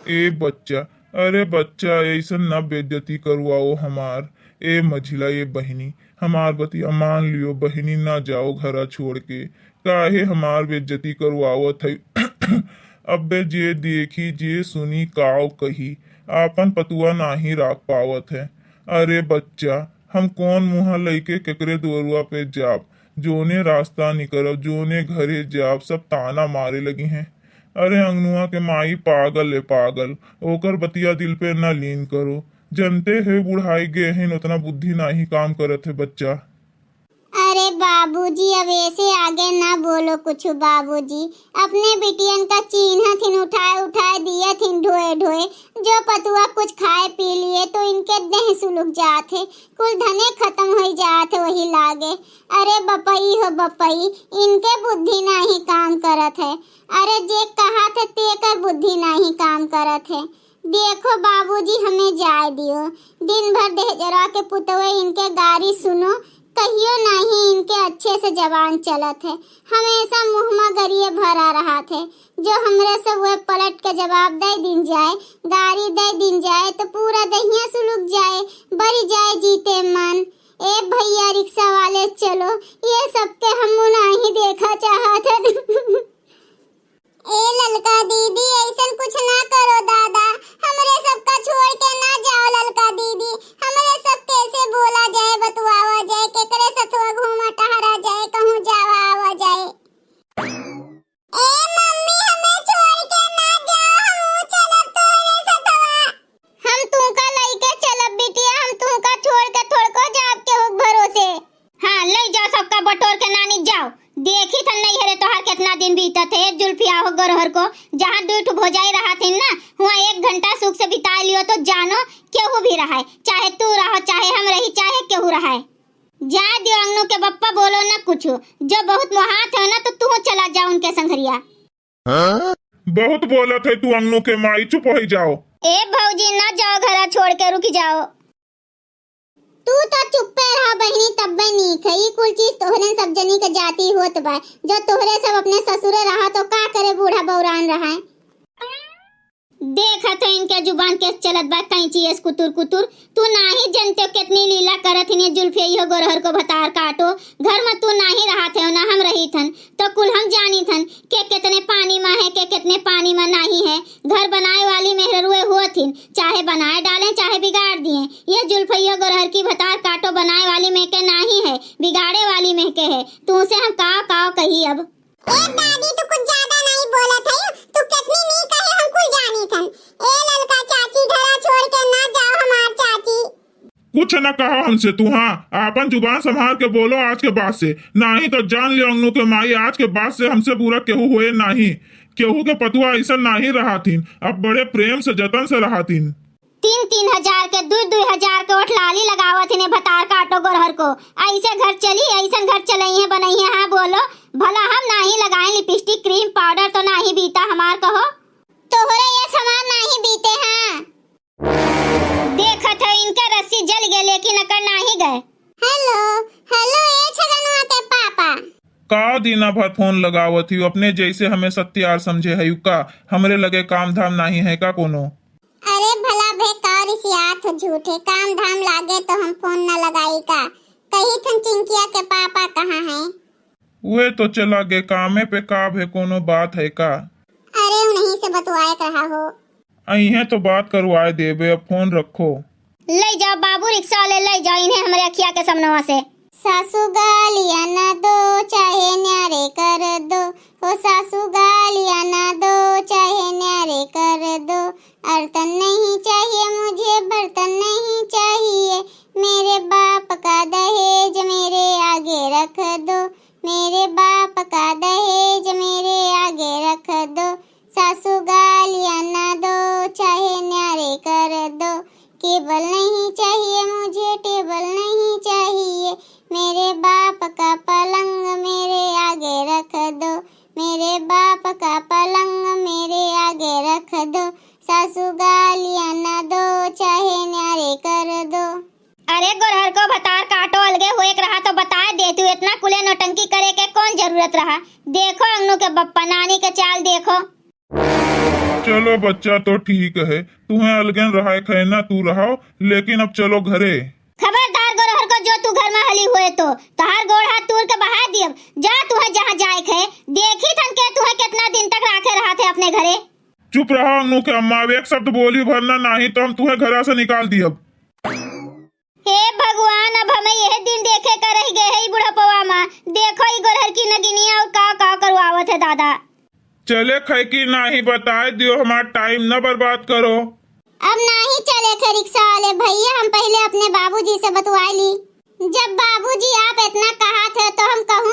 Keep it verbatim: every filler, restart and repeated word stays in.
ए बच्चा, अरे बच्चा, ऐसन ना बेइज्जती करवाओ हमार। ए मझिला, ए बहिनी, हमार बतिया मान लियो बहिनी, ना जाओ घरा छोड़ के। काहे हमार बेइज्जती करवावत है? अबे जे देखी, जे सुनी, काव कही, आपन पतुआ नाही राख पावत है। अरे बच्चा, हम कौन मुँह लइके केकरे दुअरुआ पे जाब? जोने रास्ता निकरब, जोने घरे जाब, सब ताना मारे लगी हैं। अरे अंगनुआ के माई पागल है पागल, ओकर बतिया दिल पे न लीन करो। जनते है बुढ़ाई गए हैं, उतना बुद्धि नाही काम करत है बच्चा। अरे बाबूजी, अब ऐसे आगे ना बोलो कुछ बाबूजी। अपने बिटियन का चीन्हत हिन, उठाए उठाए दियत हिन ढोए ढोए। जो पतुआ कुछ खाए पी लिए तो इनके देह सुलुक जात है, कुल धने खत्म हो जात है वही लागे। अरे बपई हो बपई, इनके बुद्धि नाही काम करत है। अरे जे कहत है तेकर बुद्धि नाही काम करत है। देखो बाबूजी, हमें जाए दियो। दिन भर दहेजरा के पुतवे इनके गारी सुनो, कहियो नाही इनके अच्छे से जबान चलत है, हमेशा मुँह मा गरिये भरा रहत है। जो हमरे से उहे पलट के जवाब दे दिन जाए, गारी दे दिन जाए, तो पूरा दहिया सुलुक जाए, बरी जाए जीते मन। ए भैया रिक्शा वाले, चलो, ये सबके हमू नाही देखा चाहत है। ए ललका दीदी, ऐसन कुछ ना करो दादा, हमरे सबका छोड़ के ना जाओ ललका दीदी। हमरे सब कैसे बोला जाए, बतुआवा जाए, केकरे सथवा घूमा टहरा जाए, कहूँ जावा आवा जाए। ए मम्मी, हमें छोड़ के ना जाओ, हमहू चलब तोहरे सथवा। हम तुमका लइके चलब बिटिया, हम तुमका छोड़ के थोड़को जाब केहू के भरोसे। हाँ, लइ जाओ सबका बटोर के नानी जाओ। देखी थन नैहरे तोहार केतना दिन बीतत है, जुल्फिया हो गोरहर को, जहाँ दुई ठो भौजाई रहत हिन ना, हुआँ एक घंटा सुख से बिता लियो तो जानो केहू भी रहे, चाहे तू रहो, चाहे हम रही, चाहे केहू रहे। जाए दियो अंगनू के बप्पा, बोलो ना कुछ, जो बहुत मोहात हो ना तो तू चला जा उनके संघरिया। बहुत बोलत है तू अंगनू के माई, चुप हो जाओ। ए भौजी, ना जाओ घरा छोड़ के, रुक जाओ। तू तो चुप्पे रहा बहिनी, तब्बे नीक है। ई कुल चीज तोहरे सब जनी के जाति होत बा। जो तोहरे सब अपने ससुरे रहा तो का करे बूढ़ा बौरान रहा है। देखत है इनके जुबान के चलत बा कैंची एस कुतुर कुतुर। तू नाही जनते हो कितनी लीला करत हिन ये जुल्फे, इहो गोरहर को भतार काटो। घर में तू नाही रहत है ना, हम रही थन, तो कुल हम जानी थन के कितने पानी में है, के कितने पानी में नाही है। घर बनाए वाली मेहररुए हुआ थिन, चाहे बनाए डालें, चाहे बिगाड़ दिए। ये जुल्फे, इहो गोरहर की भतार काटो बनाए वाली में के नाही है, बिगाड़े वाली में के है। तू से हम काव काव कही अब। ए दादी, तू कुछ ज्यादा नहीं बोलत है, तू कितनी नीक है, हम कुल जानी थन। ए ललका चाची, घरा छोड़ के ना जाओ हमार चाची। कुछ न कहा हमसे तू, हाँ, आपन जुबान संभाल के बोलो आज के बाद से, नाही तो जान लियो अंगनू के माई, आज के बाद से हमसे बुरा केहू होए नाही। केहू के पतुआ ऐसा नाही रहा थिन, अब बड़े प्रेम से जतन से रहा थिन। तीन तीन हजार के, दुई दुई हजार के ओठ लाली लगावत हिने भतार काटो गोरहर को। ऐसे घर चली, ऐसन घर चलइहे बनइहे, हाँ बोलो। भला हम नाही लगाए लिपस्टिक, क्रीम, पाउडर तो नाही बीता हमार कहो। तोहरे ये सामान नाही बीते हाँ। देखत है इनके रस्सी जल गए लेकिन अकर नाही गए। हेलो, हेलो ए छगनवा के पापा। का दिना भर फोन लगावत ही, अपने जैसे हमें सत्यार समझे है का? हमरे लगे काम धाम नाही है का कोनो? अरे भला बे, का रिसियात हो झूठे, काम धाम लागे तो हम फोन न लगाई का? कही थन चिंकिया के पापा कहाँ हैं? वे तो चला गए कामे पे, का भे कोनो बात है का? अरे उन्हीं से बतवाए के रहा हो। अइहें तो बात करवाए देबे, अब फोन रखो। ले जाओ बाबू रिक्शा वाले, ले जाओ इन्हें हमरे अखिया के सामनवा से। सासू गालियाँ ना दो, चाहे न्यारे कर दो, हो सासू गालियाँ ना दो, चाहे न्यारे कर दो। अर्तन नहीं चाहिए मुझे, बर्तन नहीं चाहिए, मेरे बाप का दहेज मेरे आगे रख दो, मेरे बाप का दहेज मेरे आगे रख दो। सासू गालियाँ ना दो, चाहे न्यारे कर दो, केबल नहीं चाहिए मुझे, टेबल नहीं चाहिए, मेरे बाप का पलंग मेरे आगे रख दो, मेरे बाप का पलंग मेरे आगे रख दो। सासू गालियाँ ना दो, चाहे न्यारे कर दो। अरे गोरहर को भतार काटो, अलगे होए के रहा तो बताए देतू, इतना कुले नौटंकी करे के कौन जरूरत रहा? देखो अंगनू के बप्पा, नानी के चाल देखो। चलो बच्चा, तो ठीक है, तुहें अलगन रहाय क है ना, तू रहो, लेकिन अब चलो घरे। खबरदार गोरहर को, जो तू घर में हली हुए तो तहार गोड़ हाथ तूर के बहा दियब। जा, तुहें जहाँ जाए क है, देखी थन के तुहें कितना दिन तक राखे रहा थे अपने घरे। चुप रहो अंगनू के अम्मा, अब एक शब्द बोली भर ना, नाही तो हम तुहें घरा से निकाल दियब। हे भगवान, अब हमें यह दिन देखे का रह गए है ई बुढ़पवा मा। देखो ई गोरहर की नगिनिया और का का करवावत है दादा। चले क है कि नाही, बताए दियो, हमार टाइम न बर्बाद करो। अब नाही चले क है रिक्शा वाले भैया, हम पहले अपने बाबूजी से बतवाए ली। जब बाबूजी आप इतना कहा थे तो हम कहूँ